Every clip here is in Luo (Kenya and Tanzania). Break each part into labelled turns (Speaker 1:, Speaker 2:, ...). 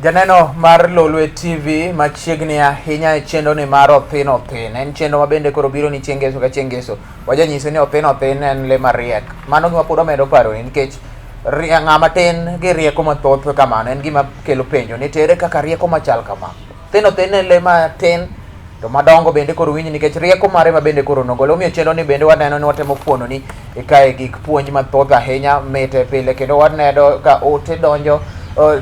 Speaker 1: Janeno mar Lolwe TV machiegni ahinya e chenro ni mar Othin Othin. En chenro ma bende koro biro ni chieng' ngeso ka chieng' ngeso. Wajanyisi ni Othin Othin en le mariek. Mano gima pod wamedo paroni nikech ng'ama tin gi rieko mathoth kamano en gima kelo penjo ni tere kaka rieko machal kama. Othin Othin en le matin to madongo bende koro winji nikech rieko mare ma bende koro nogolo. Omiyo chenro ni bende waneno ni watemo fuono ni kae gik puonj mathoth ahinya mite pile kendo waneno ka ote donjo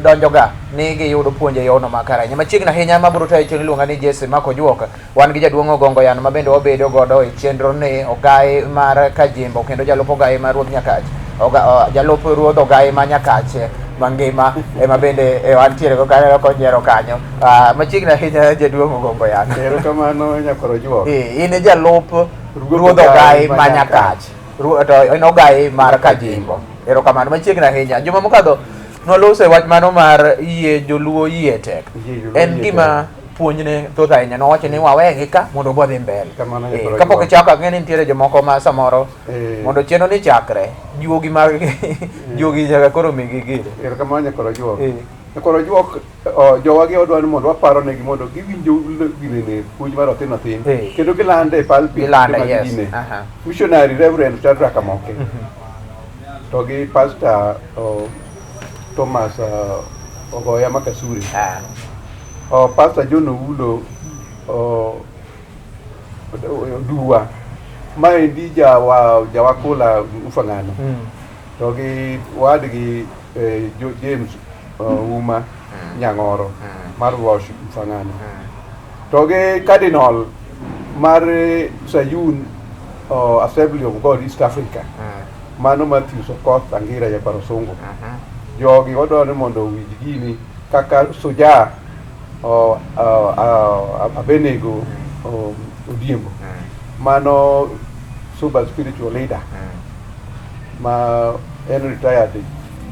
Speaker 1: donjo ga ni giyudo puonj e yono makare ahinya. Machiegni ahinya ma biro tayo chenro iluonga ni Jesse Mako Juok. Wan gi jaduong' Ogongo Yano ma bende wabedo godo e chenro ni ogaye mar Kajimbo kendo jalup ogaye mar Ruodh Nyakach. Jalup Ruodh ogaye ma Nyakach mangima ema bende wantiere go kanyo konyiero kanyo. Machiegni ahinya jaduong' Ogongo Yano.
Speaker 2: Erokamano nyakwar Ojuok.
Speaker 1: In e jalup Ruodh ogaye ma Nyakach. To en ogaye mar Kajimbo. Erokamano machiegni ahinya. Juma mokadho noloso e wach mano mar yie joluo yie tek. En gima puonjne thoth ahinya. Nowacho ni wawegi ka mondo wadhi mbele. Kapok ichako ang'e ni nitiere jomoko ma samoro mondo chenro ni chakre juogi mag juogi nyaka koro migi gire.
Speaker 2: Erokamano nyakwar Ojuok. Nyakwar Ojuok jowagi odwa ni mondo waparo negi mondo giwinjo ginene puonj mar Othin Othin kendo gilande e pulpit
Speaker 1: Gilande, yes.
Speaker 2: Missionary Reverend Shadrack Amoke to gi Pastor Thomas Ogoya Makasuri. Pastor John Oulo Oduwa maendi jawakula Ufang'ano to gi wadgi James Uma Nyang'oro mar Wash Ufang'ano to gi Cardinal mar Sayun Assembly of God East Africa mano Matthews Okoth Angira Nyakwar Osungu. Jogi wadwaro ni mondo owinj gini kaka Sujaa Abenego Odiembo mano Suba spiritual leader ma en retired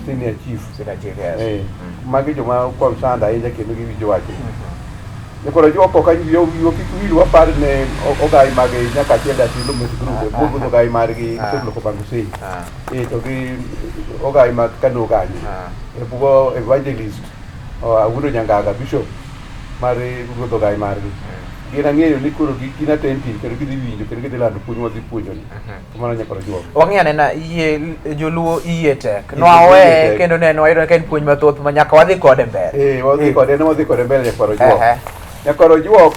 Speaker 2: senior chief.
Speaker 1: Senior chief, yes.
Speaker 2: Magi joma concerned ahinya kendo giwinjo wachni. Nyakwar Ojuok ok wiwa kik wil wapar ne ogai mag Nyakach Elders Development Group e bwo ogai margi Osebloko Bangusei. To gi ogai mag Kano kanyo. E bwo evangelist Awuondo Nyangaga bishop mar ruodh ogai margi. Gin ang'eyo ni koro gin attentive kendo gidhi winjo kendo gidhi lando puonj mwadhi puonjoni. Kamano nyakwar Ojuok.
Speaker 1: Wang'i anena yie joluo yie tek. Nwawe kendo ne nwayudo ka en puonj mathoth ma nyaka wadhi kode mbele.
Speaker 2: Wadhi kode ne wadhi kode mbele nyakwar Ojuok. Nyakwar Ojuok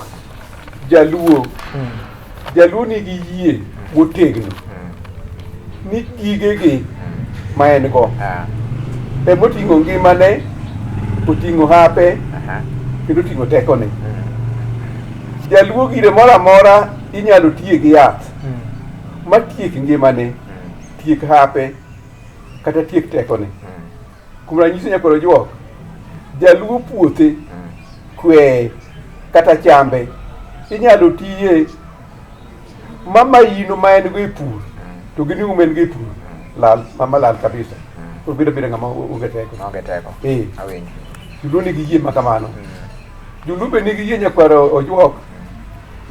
Speaker 2: jaluo. Jaluo nigi yie motegno. Ni gigegi ma en go. Emoting'o ngimane, oting'o hape, kendo oting'o tekone. Jaluo gire moro amora inyalo tiye gi yath matiek ngimane, tiek hape, kata tiek tekone. Kuom ranyisi nyakwar Ojuok, jaluo puothe, kweye, kata chambe inyalo tiye ma maino ma en go e pur to gi nengo ma en go e pur lal mama lal kabisa. Koro bedo abeda ng'ama onge teko.
Speaker 1: Onge teko. Awinjo.
Speaker 2: Joluo nigi yie ma kamano. Joluo be nigi yie nyakwar Ojuok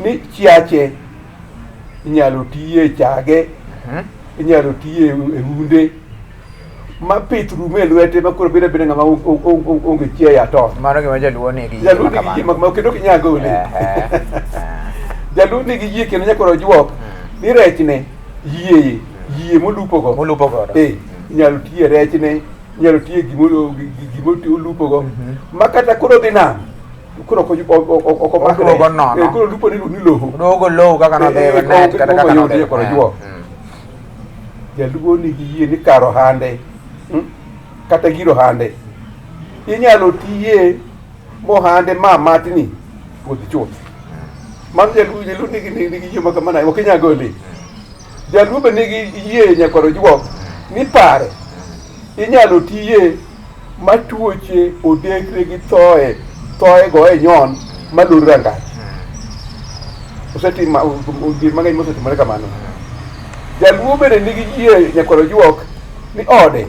Speaker 2: ni chiache inyalo tiye chage, inyalo tiye e unde ma pith rume e lwete ma koro bedo abeda ng'ama onge chiaye at all.
Speaker 1: Mano gima jaluo nigi yie
Speaker 2: Jaluo nigi yie ma kamano kendo ok inyal gole. Jaluo nigi yie kendo nyakwar Ojuok ni rechne yie yie molupo go.
Speaker 1: Molupo godo.
Speaker 2: Inyalo tiye rechne, inyalo tiye gima olupo go. Ma kata koro dhi nam, koro ok omak
Speaker 1: Oduogo nono.
Speaker 2: Koro lupo ni lowo.
Speaker 1: Oduogo lowo kaka nodhi e net kata kaka nodhi.
Speaker 2: Nyakwar Ojuok. Jaluo nigi yie ni kar ohande kata gir ohande inyalo tiye mohande ma matni podhi chuth. Mano jaluo nigi yie ma kamano ok inyal gole. Jaluo be nigi yie nyakwar Ojuok ni pare inyalo tiye ma tuoche odekre gi thoe thoe go e nyon malor rangach. Osetim gik mang'eny mosetimore kamano. Jaluo bende nigi yie nyakwar Ojuok ni ode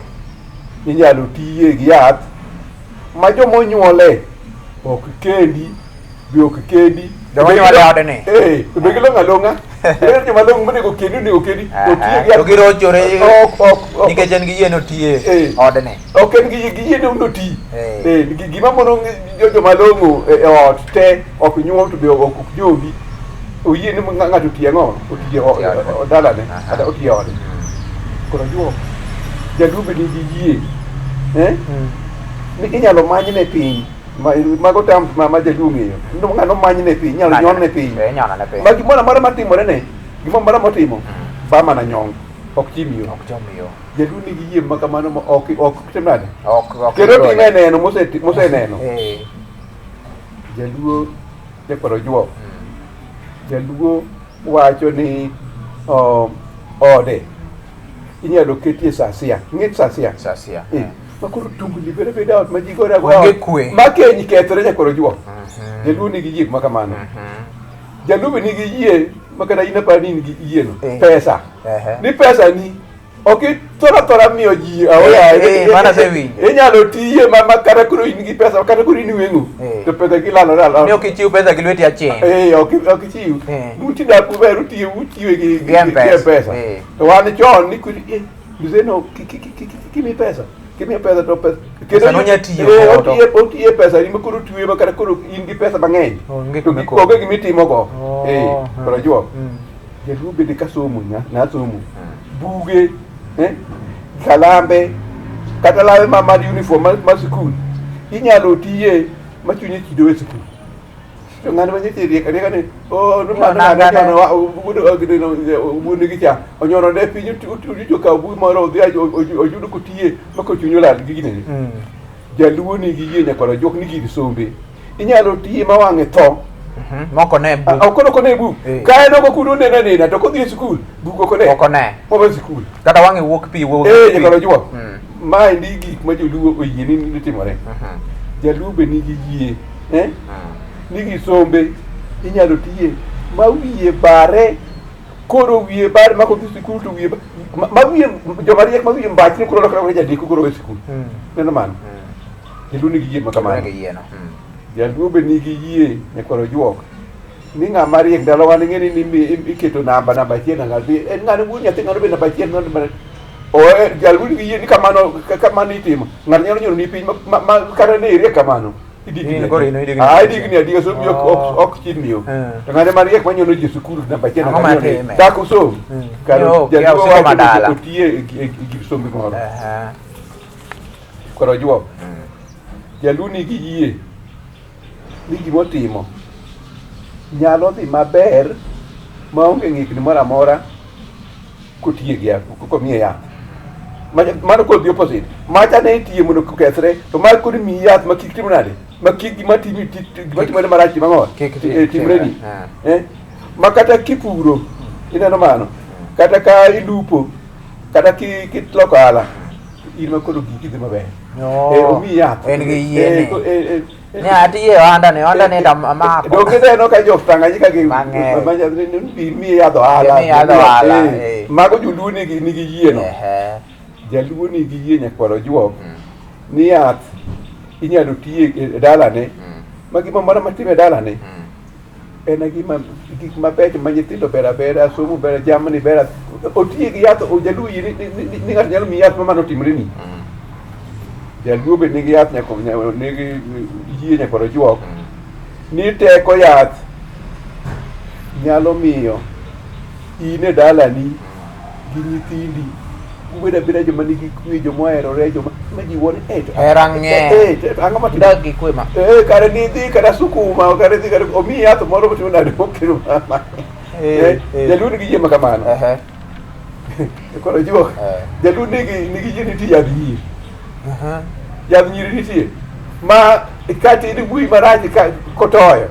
Speaker 2: inyalo tiye gi yath ma joma onyuole ok kendi be ok kendi
Speaker 1: Joma nyuol e odni.
Speaker 2: Eh, to be gilong'o along'a. Gin joma long'o monego kendi onego kendi. To tiye gi
Speaker 1: To girochore
Speaker 2: Ok, ok, ok.
Speaker 1: nikech en gi yie notiye
Speaker 2: Eh.
Speaker 1: odni.
Speaker 2: Ok en gi yie ni oti.
Speaker 1: Eh.
Speaker 2: Eh, gima mono joma long'o e ot te ok nyuol to be ok jogi. Oyie ni ng'ato otiye ang'o? Otiye
Speaker 1: Otiye ode.
Speaker 2: dalane
Speaker 1: Aha.
Speaker 2: kata otiye ode. Koro juok. Jaluo be nigi yie. Eh? Ni inyalo manyne piny. Mago terms ma jaluo ong'eyo. Ng'ano manyne piny, inyalo nyonne piny.
Speaker 1: Eh, inyonone piny.
Speaker 2: Ma gimoro amora matimore ne, gimoro amora motimo, ba mana nyong', ok chim yo.
Speaker 1: Ok chom yo.
Speaker 2: Jaluo nigi yie ma kamano ma ok ok tim nade?
Speaker 1: Ok ok.
Speaker 2: Kendo time e neno moseneno.
Speaker 1: Eh.
Speaker 2: Jaluo jakwaro juok. Jaluo wacho ni ode inyalo ketie sasia. Ing'e sasia?
Speaker 1: Sasia.
Speaker 2: Eh. Ma koro tungni bedo abeda ot ma ji gore agoya
Speaker 1: Onge
Speaker 2: ot.
Speaker 1: kwe.
Speaker 2: Ma keny kethore nyakwaro juok. Jaluo nigi yie ma kamano. Jaluo be nigi yie ma kata in aparo ni in gi yieno.
Speaker 1: Eh.
Speaker 2: Pesa.
Speaker 1: Ehe.
Speaker 2: Ni pesa ni ok ithoro athora miyo ji aoyaye.
Speaker 1: Eh, eh, mano asewinjo.
Speaker 2: Inyalo tiye ma kata koro in gi pesa kata koro in weng'o.
Speaker 1: Eh.
Speaker 2: To pesa gilalore alala.
Speaker 1: Ni ok ichiw pesa gi lweti achiel.
Speaker 2: Eh, ok ichiw.
Speaker 1: Eh.
Speaker 2: Uti dak uber utiyo utiyo gi
Speaker 1: Gi M-Pesa.
Speaker 2: M-Pesa.
Speaker 1: Eh.
Speaker 2: To wan chon ni kuri eh mzee no kimi pesa. Kimi pesa to pesa.
Speaker 1: Pesa no nya tiyo
Speaker 2: Eh,
Speaker 1: godo.
Speaker 2: otiye pesa ni makoro tuwe ma kata koro in gi pesa mang'eny.
Speaker 1: Onge
Speaker 2: To
Speaker 1: kuma ikowe.
Speaker 2: onge gima itimo go.
Speaker 1: Oh,
Speaker 2: Eh, koro juok. Jaluo bende ka somo nya, na somo. Buge, eh, kalambe, kata lawe ma mar uniform mar sikul. Inyalo tiye ma chunye chido e sikul. To ng'ano ma nyocha riek arieka ni oh no mano ng'ano nyono wa wuod gi cha onyono ne piny otiyo kawo buge moro odhi oyudo kotiye ma kochunye olal gi ginene. Jaluo nigi yie nyakwar ojuok ni gir sombe. Inyalo tiye ma wang'e tho.
Speaker 1: Moko ne buk.
Speaker 2: Ok ok ne buk.
Speaker 1: Eh.
Speaker 2: Ka en oko kuno neno anena to kodhi e sikul buk ok one.
Speaker 1: Ok one.
Speaker 2: Mobe sikul.
Speaker 1: Kata wang'e wuok pi wuok
Speaker 2: Eh
Speaker 1: pi.
Speaker 2: nyakwar ojuok. Maendi gik ma joluo oyie ni timore. Jaluo be nigi yie. Eh? Nigi sombe inyalo tiye ma wiye bare koro wiye bare ma kodhi sikul to wiye ma wiye joma riek ma wiye mbachni koro lokore lokore jandiko koro e sikul. Neno mano. Jaluo nigi yie ma kamano.
Speaker 1: Nigi yie no.
Speaker 2: Jaluo be nigi yie nyakwar ojuok ni ng'ama riek ndalo wan ing'e ni iketo namba namba achiel namba ariyo en ng'ano wuod nyathi ng'ano be namba achiel ng'ano namba o jaluo nigi yie ni kamano kamano itimo ng'ato nyalo nyono ni piny ma kata ne iriek kamano
Speaker 1: In koro in idigni
Speaker 2: Ah,
Speaker 1: achiel.
Speaker 2: idigni adiga somi ok
Speaker 1: Oh.
Speaker 2: ok chin miyo.
Speaker 1: Mm.
Speaker 2: To ng'ane mariek manyono ji e sikul namba achiel
Speaker 1: Ang'o
Speaker 2: namba ariyo ni,
Speaker 1: matime?
Speaker 2: dak usom.
Speaker 1: Mm.
Speaker 2: Kar
Speaker 1: Yo,
Speaker 2: jaluo
Speaker 1: kia usiko
Speaker 2: wacho ni
Speaker 1: madala.
Speaker 2: otiye e gir sombe moro.
Speaker 1: Aha.
Speaker 2: Koro ojuok. Jaluo nigi yie ni gimotimo nyalo dhi maber maonge ng'ikni moro amora kotiye gi yath, komiye yath. Mano koro the opposite. Macha ne itiye mondo okethre, to ma koro imiyi yath ma kik tim nade? Ma kik gima timi gima timore marach tim ang'o?
Speaker 1: Kik
Speaker 2: Timreni.
Speaker 1: Ah.
Speaker 2: Eh? Ma kata kipuro, ineno mano? Kata ka ilupo, kata kiloko ohala, in ma koro giki dhi maber.
Speaker 1: Oh.
Speaker 2: Omiyi yath.
Speaker 1: En gi yie ni.
Speaker 2: Eh,
Speaker 1: Ni atiye ohanda ni, ohanda ni to amako.
Speaker 2: Donge ineno ka jo Tanganyika gi
Speaker 1: Mang'eny.
Speaker 2: miyi yadh ohala.
Speaker 1: Miyi yadh ohala, eh.
Speaker 2: Mago joluo nigi yie no.
Speaker 1: Ehe.
Speaker 2: Jaluo nigi yie nyakwar ojuok ni yath inyalo tiye e dalane ma gima moro matime e dalane en gima gik mabecho ma nyithindo ber abera, somo ber, jamni ber, otiye gi yath, jaluo yie ni ng'ato nyalo miyi yath ma mano otimre ni. Jaluo be nigi yath nigi yie nyakwar ojuok ni teko yath nyalo miyo in e dalani gi nyithindi ubed abeda joma nigi kwe, joma oherore, joma ma ji wuon eh, to-
Speaker 1: Hera ng'eny.
Speaker 2: eh, to ang'o matimo?
Speaker 1: Dak gi kwe ma.
Speaker 2: Eh, kare ni dhi kata sukuma, kare dhi kata omiyi yath moro motimo nade mokelo mama.
Speaker 1: Eh, eh.
Speaker 2: Jaluo nigi yie ma kamano.
Speaker 1: Ehe.
Speaker 2: Koro juok.
Speaker 1: Eh.
Speaker 2: Jaluo nigi yie nitie yadh nyiri.
Speaker 1: Aha.
Speaker 2: Yadh nyiri nitie. Ma kata in wuoyi marach ka kotoyo.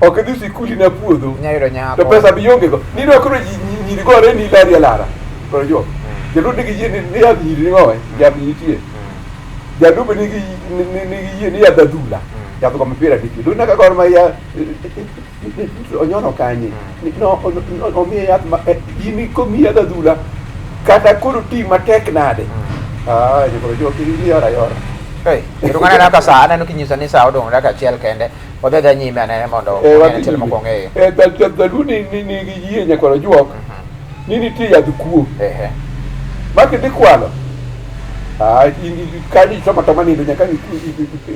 Speaker 2: Ok idhi sikul in apuodho.
Speaker 1: Inya yudo nyako.
Speaker 2: To pesa be ionge go. Ni no koro nyiri gore ni lari alara. Koro juok. Jaluo nigi yie ni yadh nyiri ni ng'owe. Yadh nyiri nitie. Jaluo be nigi yie ni yadh adhula. Yadh go mipira nitie. Luo nyaka Gor Mahia onyono kanye. No omiye yath ma in komiyi yadh adhula kata koro ti matek nade. Ah, koro juok in yora yora.
Speaker 1: Hey, erokamano aneno ka saa aneno kinyisa ni saa odong' dakika achiel kende. Wadhi adhiya nyime anene mondo
Speaker 2: Eh,
Speaker 1: wang'e
Speaker 2: wadhi
Speaker 1: tielo
Speaker 2: nyime.
Speaker 1: mokwongo eh.
Speaker 2: Eh, Dhaluo ni nigi yie nyakwar Ojuok ni nitie yadh kuo
Speaker 1: Ehe.
Speaker 2: ma kidhi kwalo ah, kanyo itoma toma nindo nyaka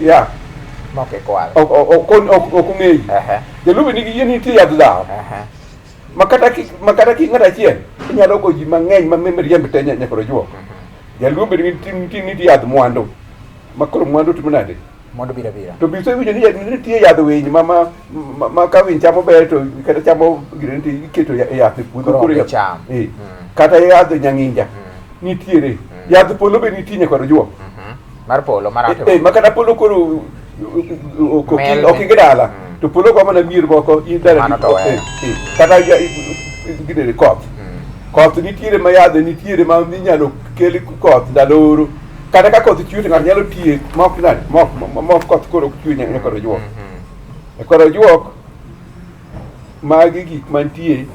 Speaker 2: ya
Speaker 1: Mok ikwal.
Speaker 2: ok ong'eyi.
Speaker 1: Ehe.
Speaker 2: Jaluo be nigi yie ni nitie yadh dhawo
Speaker 1: Ehe.
Speaker 2: ma kata ki ng'at achiel inyalo go ji mang'eny ma miriemb te nyakwar Ojuok. Jaluo be nitie yadh mwandu ma koro mwandu timo nade?
Speaker 1: Mondo biro abira.
Speaker 2: To be isewinjo ni nitie yadh winy ma ka winy chamo ber to kata chamo gire to iketo yath e puodho
Speaker 1: Koro
Speaker 2: koro
Speaker 1: ok
Speaker 2: yath-
Speaker 1: gicham.
Speaker 2: Eh. Kata yadh nyang'inja nitiere. Yadh polo be nitie nyakwar Ojuok.
Speaker 1: Mar polo mar
Speaker 2: Eh, ma kata polo koro ok
Speaker 1: Mel-
Speaker 2: ok ingi dala to polo go mana mier moko in dala
Speaker 1: Mano to weyo.
Speaker 2: Kata ginene koth. Koth nitiere ma yadhe nitiere ma inyalo kel koth ndalo oro. Kata ka koth chwe to ng'ato nyalo tiye ma ok nade ma ok koth koro ok chwe nyakwar Ojuok. Nyakwar Ojuok magi gik mantie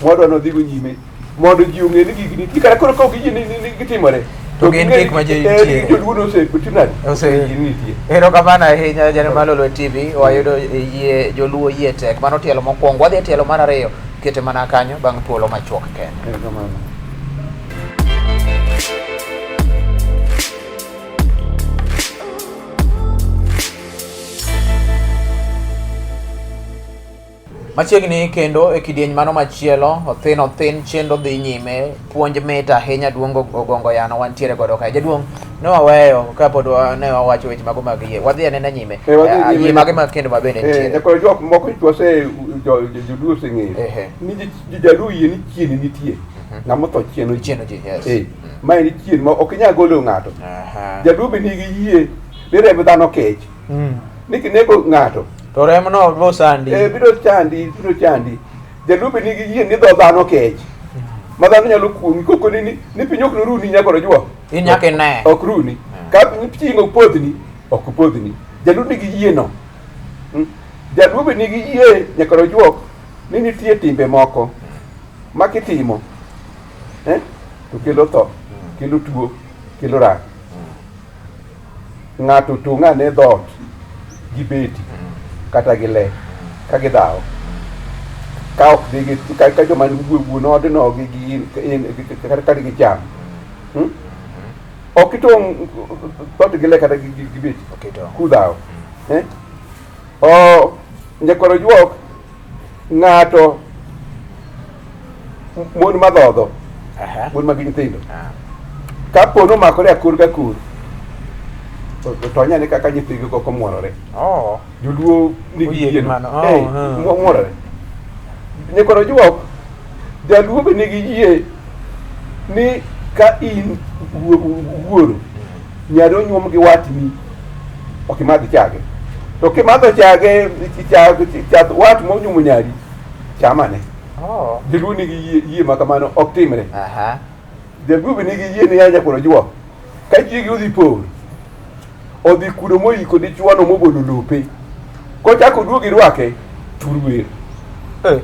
Speaker 2: mwadwa nodhigo nyime mondo ji ong'e ni gigi nitie kata koro ka ok giyie ni gitimore
Speaker 1: To gin
Speaker 2: ging'e
Speaker 1: gik ma ji
Speaker 2: eh,
Speaker 1: nitie.
Speaker 2: joluo nose nade
Speaker 1: Ose-
Speaker 2: ni nitie.
Speaker 1: Erokamano ahinya janeno mar Lolwe TV, wayudo yie joluo yie tek. Mano tielo mokwongo. Wadhi e tielo mar ariyo, kete mana kanyo bang' thuolo machuok kende.
Speaker 2: Erokamano.
Speaker 1: Machiegni kendo e kidieny mano machielo, othin othin chenro dhi nyime, puonj mit ahinya duong' ogongo yano wantiere godo kae. Jaduong' ne waweyo kapod ne wawacho weche mago mag yie. Wadhi anena nyime.
Speaker 2: Eh, wadhi
Speaker 1: Eh,
Speaker 2: nyime.
Speaker 1: Yie mage mag kendo ma bende
Speaker 2: Eh,
Speaker 1: nitiere.
Speaker 2: nyakwar Ojuok moko wase joluo oseng'eyo
Speaker 1: Ehe.
Speaker 2: ni jaluo yie ni chien nitie ng'ama otho chien
Speaker 1: Chieno ji, yes.
Speaker 2: Eh, ma en chien ma ok inyal golo ng'ato.
Speaker 1: Aha.
Speaker 2: Jaluo be nigi yie ni remb dhano kech ni kinego ng'ato
Speaker 1: To remno bo sandi.
Speaker 2: eh, biro chandi biro chandi. Jaluo be nigi yie ni dho dhano kech ma dhano nyalo kuomi kokoni ni piny ok noruni nyakwar Ojuok.
Speaker 1: In nyaka ine.
Speaker 2: Ok runi. Ka chieng' ok podhni ok podhni. Jaluo nigi yie no. Jaluo be nigi yie nyakwar Ojuok ni nitie timbe moko ma kitimo eh, to kelo tho, kelo tuo, kelo rach. Ng'ato tong' ane dhoot gi beti kata gi le ka gidhawo ka ok dhi gi ka joma wuon odno gi kata gi cham. Ok itong' dhoot gi le kata gi beti
Speaker 1: Ok itong'.
Speaker 2: kudhawo. Eh? O nyakwar Ojuok ng'ato mon madhodho mon mag nyithindo kapo nomakore akor gakor to onyane kaka nyithigi kok omworore.
Speaker 1: Oh.
Speaker 2: Joluo nigi
Speaker 1: Oyie gi
Speaker 2: yie no.
Speaker 1: mano. Oh,
Speaker 2: Eh, omworore. Nyakwar Ojuok jaluo be nigi yie ni ka in wuoro nyari onyuom gi watni ok imadh chage to kimadho chage chadh wat monyuomo nyari chamane.
Speaker 1: Oh.
Speaker 2: Jaluo nigi yie ma kamano ok timre. Jaluo be nigi yie ni ya nyakwar Ojuok ka chiegi odhi por odhi kuno moyiko dichuono mogolo lope kochako oduogo irwake tur wer.
Speaker 1: Eh.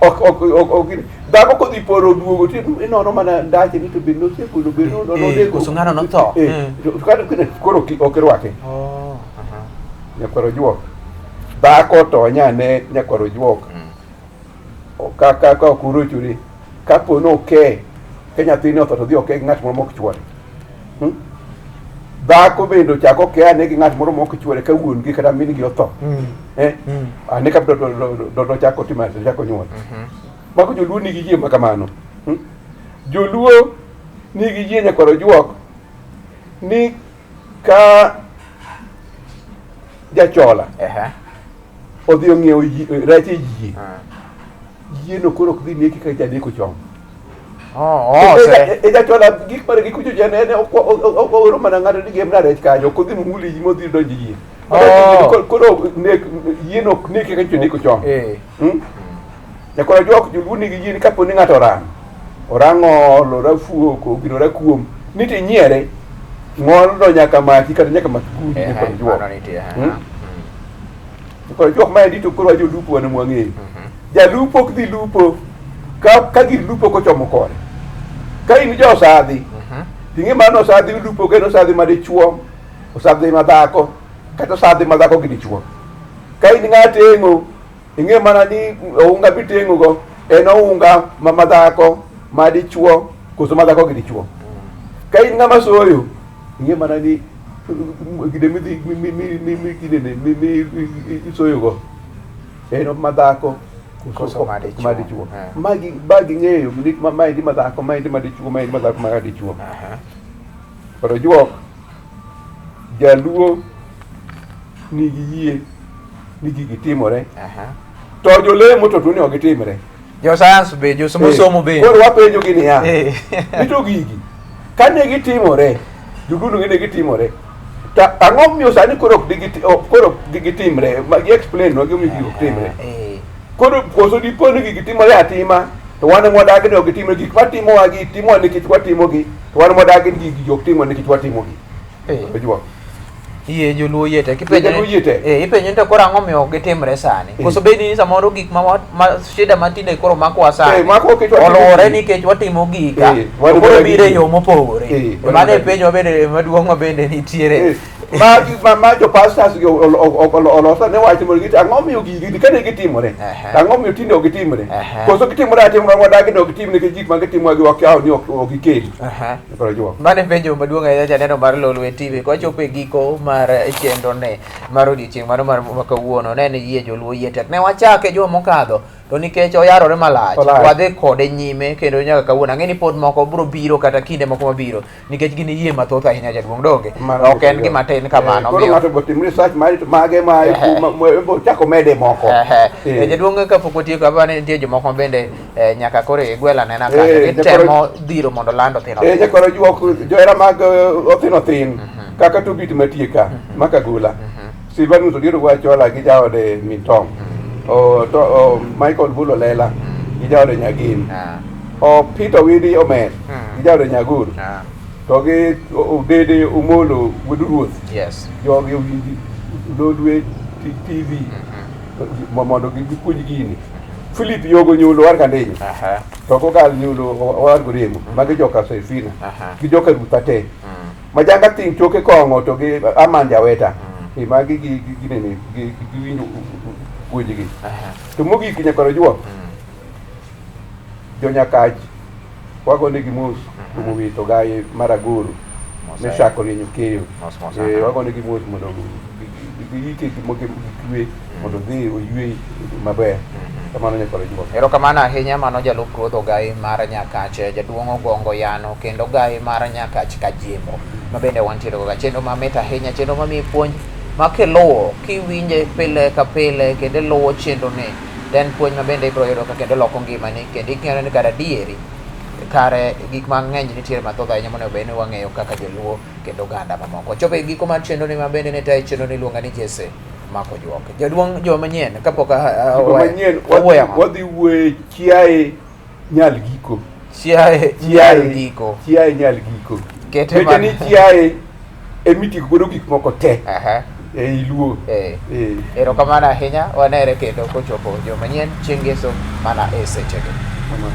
Speaker 2: Ok dhako kodhi poro oduogo to inono mana ndache ni to be nosegolo be
Speaker 1: Eh, koso ng'ano notho?
Speaker 2: Eh, to koro ok irwake.
Speaker 1: Oh.
Speaker 2: Nyakwar Ojuok dhako to onyane nyakwar Ojuok ka ok urochore kapo ni oke ka nyathini otho to dhi oke gi ng'at moro mok chuore. Dhako bende ochak oke ane gi ng'at moro mok chuore ka wuon gi kata min gi otho. Eh? Ane ka do chako timo to chako nyuol. Mago joluo nigi yie ma kamano. Joluo nigi yie nyakwar Ojuok ni ka jachola odhi ong'iewo rech e yie yieno koro ok dhi neki kaka janeko chon.
Speaker 1: Oh, oh,
Speaker 2: E jachola gik mare gik kucho jene ne ok oro mana ng'ato ni gemna rech kanyo ok odhi muli yie modhi donjo yie.
Speaker 1: Oh.
Speaker 2: Koro nek yieno ok neki kaka janeko chon.
Speaker 1: Eh.
Speaker 2: Nyakwar Ojuok joluo nigi yie ni kapo ni ng'ato orang' orang'ol orafuok ogino rakuom ni tinyiere ng'olno nyaka maki kata nyaka mak kundi nyakwar Ojuok.
Speaker 1: Mano nitie.
Speaker 2: Nyakwar Ojuok maendi to koro wajolupo wan ema wang'eyo. Jalupo ok dhi lupo ka gir lupo kochomo kore. Ka in jo osadhi, ting'e mano osadhi lupo ka en osadhi madichuo Osadhi madhako kata osadhi madhako gi dichuo. Ka in ng'a teng'o, ing'e mana ni ounga miteng'o go en ounga ma madhako, ma dichuo, koso madhako gi dichuo. Ka in ng'ama soyo, ing'e mana ni gine midhi mi mi mi isoyo go en madhako
Speaker 1: koso ma
Speaker 2: dichuo. Magi ba ging'eyo ni maendi madhako, maendi madichuo, maendi madhako, ma dichuo. Koro juok jaluo nigi yie ni gigi timore. To jolemo to tuo ni ok gitimre.
Speaker 1: Jo science be, jo somo somo be.
Speaker 2: Koro wapenjo gi niya, ni to gigi kane gitimore, jogunu ne gitimore. To ang'o momiyo sani koro ok koro gitimre? Ma gi explain nwa gimomiyo gigi ok timre. Koro koso dipo ni gigi timore atima to wan ema wadagi ni ok gitimre. Gik matimowa gi timowa nikech watimogi, to wan ema wadagi ni gigi ok timwa nikech watimogi. Ojuok.
Speaker 1: Yie joluo yie tek. Ipenjo
Speaker 2: Joluo yie tek.
Speaker 1: Ipenjo ni to koro ang'o omiyo ok gitimre sani? Koso bed ni samoro gik ma shida ma tinde koro makowa sani.
Speaker 2: Makowa nikech watimo
Speaker 1: Oluwore
Speaker 2: gigi.
Speaker 1: nikech watimo gika.
Speaker 2: Wan
Speaker 1: To koro
Speaker 2: wadagi
Speaker 1: biro e
Speaker 2: gigi.
Speaker 1: yo mopogore.
Speaker 2: Wan
Speaker 1: Mano e
Speaker 2: wadagi.
Speaker 1: penjo mabende maduong' ma bende nitiere.
Speaker 2: Ma jo pastors gi oloso ne wach mondo giti ang'o miyo gigi kane gitimore ang'o miyo tinde ok gitimre koso gitimore atimra wadagi ni ok gitim nikech gik ma gitimo gi wakiawo ni ok gikel. Koro juok.
Speaker 1: Mano e penjo maduong' ahinya janeno mar Lolwe TV. Kwachopo e giko mar chenro ne mar odiochieng' mano mar ma kawuono ne en yie joluo yie tek. Ne wachake juma mokadho to nikech oyarore malach
Speaker 2: Olach.
Speaker 1: wadhi kode nyime kendo nyaka kawuono. Ang'e ni pod moko biro biro kata kinde moko mabiro nikech gin yie mathoth ahinya jaduong' donge.
Speaker 2: Mano
Speaker 1: Ok en gima tin kamano.
Speaker 2: Koro
Speaker 1: omiyo-
Speaker 2: ng'ato bo tim research mare to mage ma chako mede moko.
Speaker 1: Jaduong' kapok watieko aparo ni nitie jomoko ma bende nyaka koro igwel anena kanyo gitemo dhiro mondo land othin othin.
Speaker 2: Nyakwaro juok johera mag othin othin kaka Tobit matie ka Makagula Silvanus Odiero Gwachola gi jaode Mintong o, to, Michael Bulo Lela gi jaode Nyagin o Peter Widi Omer gi jaode Nyagur to gi Odede Omolo wuod ruoth jogi owinji Lolwe TV mondo gipuonj gini. Philip Yogo Nyulo war Kandinyo to Kogal Nyulo war Goremo magi joka Serfina gi joka Rutha te Majanga ting choke kong'o to gi Amanja Weta magi gi ginene gi giwinjo puonjgi. To mogik nyakwaro juok jonyakach wagonegi mos kuom wito Gai mar Agoro Meshak Orienyo Keyo. Wagonegi mos mondo giike gi kwe mondo odhi oywe maber. Kamano nyakwaro juok.
Speaker 1: Erokamano ahinya mano jalup ruodh Ogai mar Nyakach jaduong' Ogongo Yano kendo Ogai mar Nyakach Kajimbo ma bende wantiere goga chenro mamit ahinya chenro mamiyi puonj ma kiluwo kiwinje pile ka pile kendo iluwo chenro ni to en puonj ma bende ibiro yudo ka kendo loko ngimani kendo ing'eyo ni kare adieri kare gik mang'eny nitiere mathoth ahinya monego bed ni wang'eyo kaka joluo kendo oganda mamoko. Wachopo e giko mar chenro ni ma bende ne tayo chenro ni iluonga ni Jesse Mako Juok. Jaduong' juma manyien kapok
Speaker 2: Juma manyien
Speaker 1: wawuoyo ang'o?
Speaker 2: wadhi wuoye chiaye nyal giko.
Speaker 1: Chiaye nyal giko.
Speaker 2: Chiaye nyal giko.
Speaker 1: Kete
Speaker 2: Weche
Speaker 1: man-
Speaker 2: ni chiaye emitigo godo gik moko te ei Luo.
Speaker 1: Erokamano ahinya, wanere kendo kochopo juma manyien chieng' ngeso mana e sechegi.
Speaker 2: Kamano.